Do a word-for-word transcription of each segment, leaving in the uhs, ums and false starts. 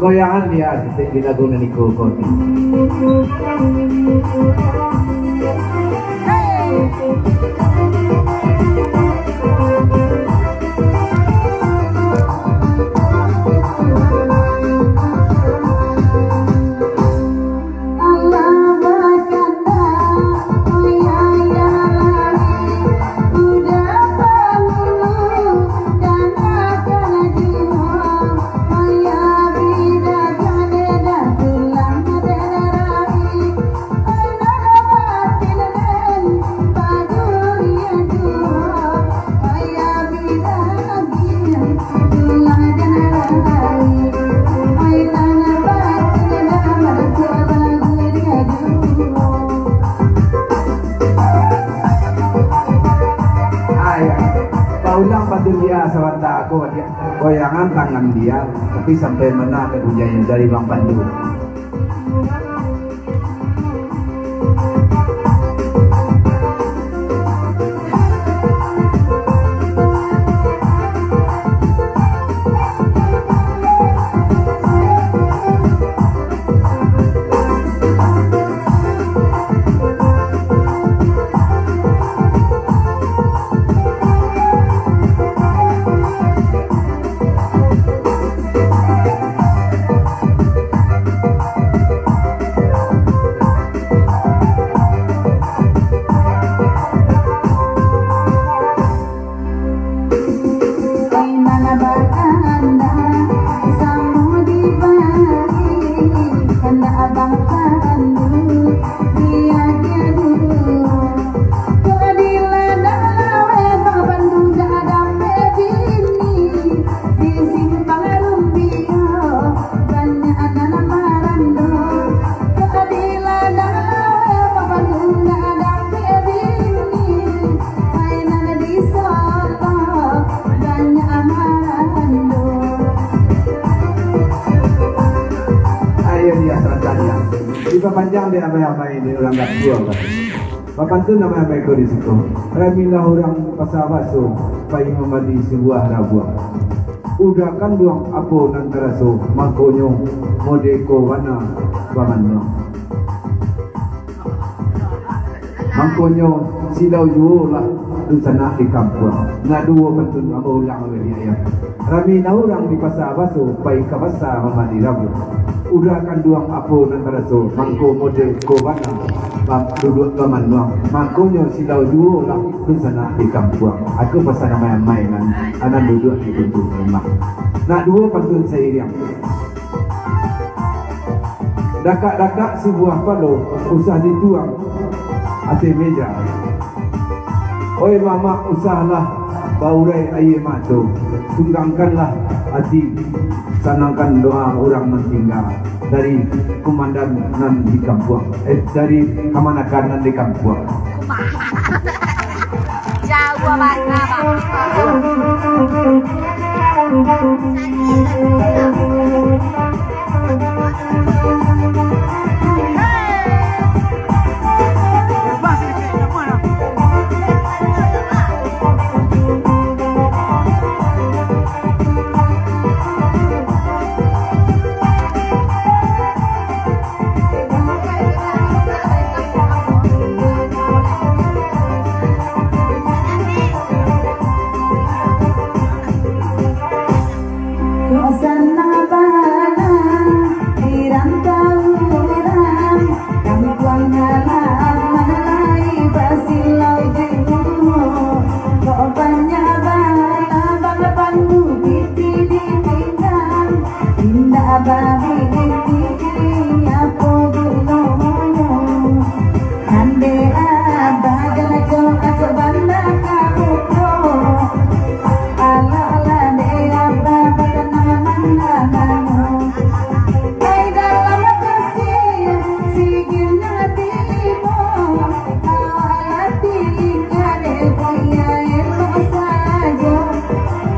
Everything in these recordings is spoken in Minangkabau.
Goyangan dia, titik di lagu nan iko ko. Ai, paulang pantun dia sabanta ko, dia goyangan tangan dia, tapi sampai mana ka bunyinya dari Bang Pandu. Di simpang Rumbio, banyak nan marando. Kok di ladang Laweh, bapak tunda dapek bini. Ai nan di Solo, banyak marando. Ayo dia, sabantanyo. Dipapanjang dek amai-amai, dek urang gapuang. Bapantun amai-amai ko di siko. Ramilah urang Pasa Baso, pai mambali sabuah rabuang. Uda kanduang apo nan taraso, mangkonyo mode ko bana bamanuang. Mangkonyo silau juo lah dunsanak di kampuang. Nak duo pantun ambo ulang baliak, yo. Ramilah urang di Pasa Baso, pai ka pasa mambali rabuang. Uda kanduang apo nan taraso, mangko mode ko bana ba-, duduak bamanuang. Mangkonyo silau juo lah dunsanak di kampuang. Aku pasan amai-amai nan, nan duduak di pintu rumah. Nak duo pantun sairiang. Dakak-dakak sabuah palo, usah dituang ateh meja. Oi mamak, usahlah baurai aia mato, tunggangkanlah ati, sanangkan doa urang nan tingga. Dari kumandan nan di kampuang, eh, dari kamanakan nan di kampuang. Jauah bana, Bang. Kok sanang bana di rantau urang, kampuang halaman lai basilau juo. Kok banyak bana bang pandu pitih di pinggang, indak babibik apo gunonyo. Andeh abah jan acok-acok bana ka buko. Alah-alah deh abah batanam-tanam. Ai dalam pasir, sigin nan tibo. Awak lah tilik ka deh, buya elok sajo.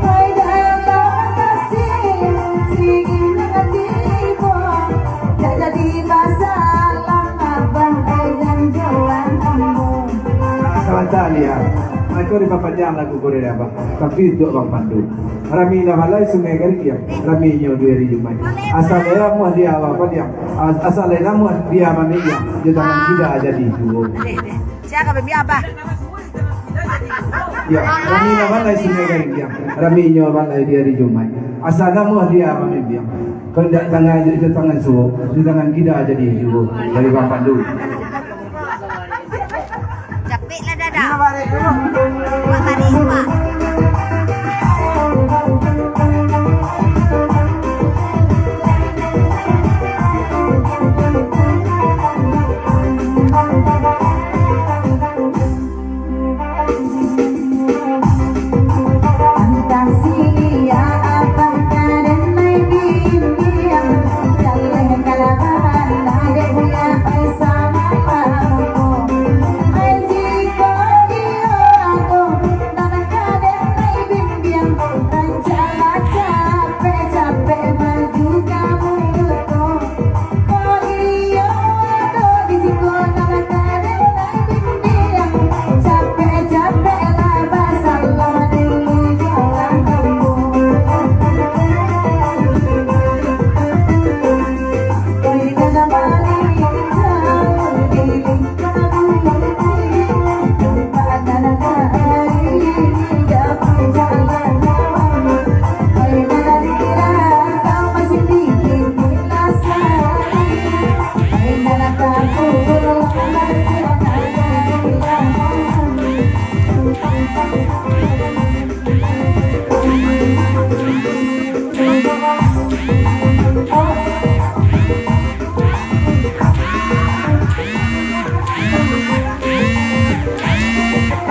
Ai dalam pasir, sigin nan tibo. Dak jadi masalah, abah ai jan jualan ambo. Sabanta, Lia. Mako dipapanjang lagu ko dari abah. Tapi untuak Bang Pandu. Rami nan balai Sungai Garigiang, raminyo di ari Jumaik. Asa lai namuah di awa padiang, as-, asa lai namuah di awa mamigiang, jo tangan kida jadi juo. Deh, deh. Sia ka bambiak, Abah? Ya, rami nan balai Sungai Garigiang, raminyo balai di ari Jumaik. Asa namuah di awa mamigiang, kandak tangan jo tangan suo, jo tangan kida jadi juo. Dari Bang Pandu. Capek lah dada. Buat balik, Pak.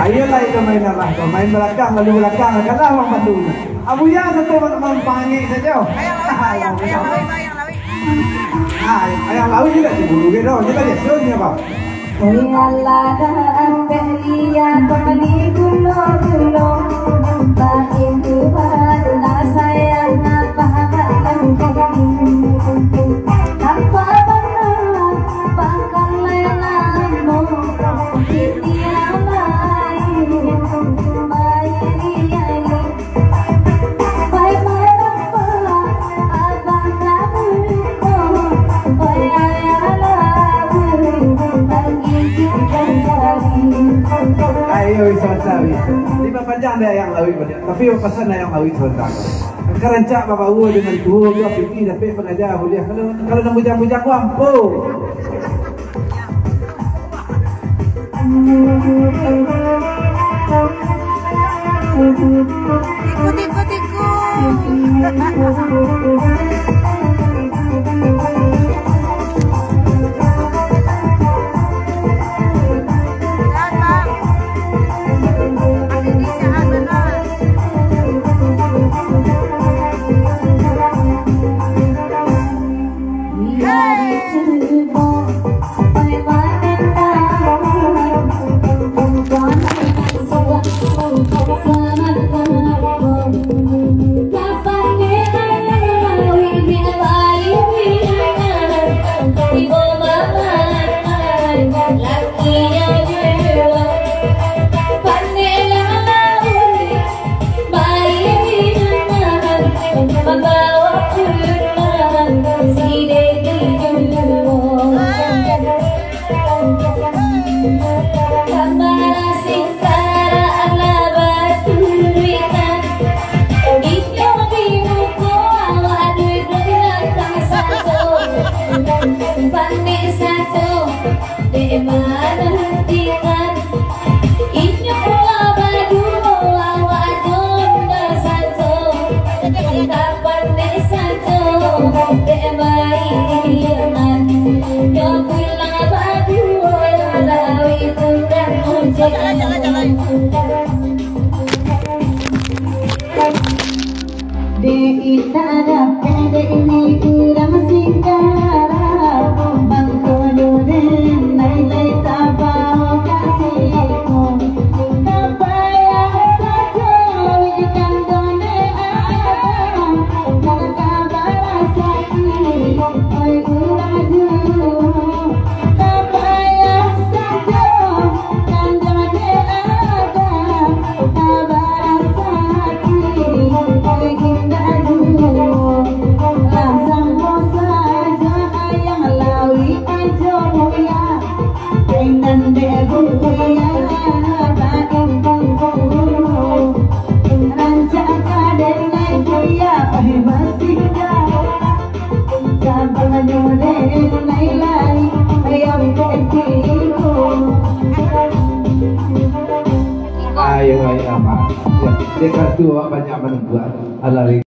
Ayolah, itu main alah tu, main balakang lalu balakang, kalah Bang Pandu. Abuya sato mam-, mampangik sajo. Ayang, ayang, ayang, ayang, ayang, ayang. Ah, ayang lawik juga cemburu ke doh. Kita biasa ni apa? Oi alah dah ampek lia pamali gulo-gulo. Baik tu baru nak sayang nak bahagia. Apa bana bakal lelamo. Kini ramai baik lia. Ayo, wisata, wisata. Lima panjang dek ayang lawik banyak. Tapi pasan ayang lawik sebentar. Angka rancak babawa dengan tuo tu, api dapek pangaja buliah. Kalau, kalau nan bujang-bujang tu ampo. Tiku, tiku, tiku. Sehat, Bang. Hari ini sehat, Bang. Dek manantikan, inyo lah baduo awak jo indak sajo. Kapan dek sajo, dek baikan. Nyo pulang baduo, lawik pulang ojek. Dek indak dapek, dek ni urang singkara, mangkonyo den lai-lai taba. Ayo, ayo, apa? Ya, dia kan tu awak banyak menunggu. Alah,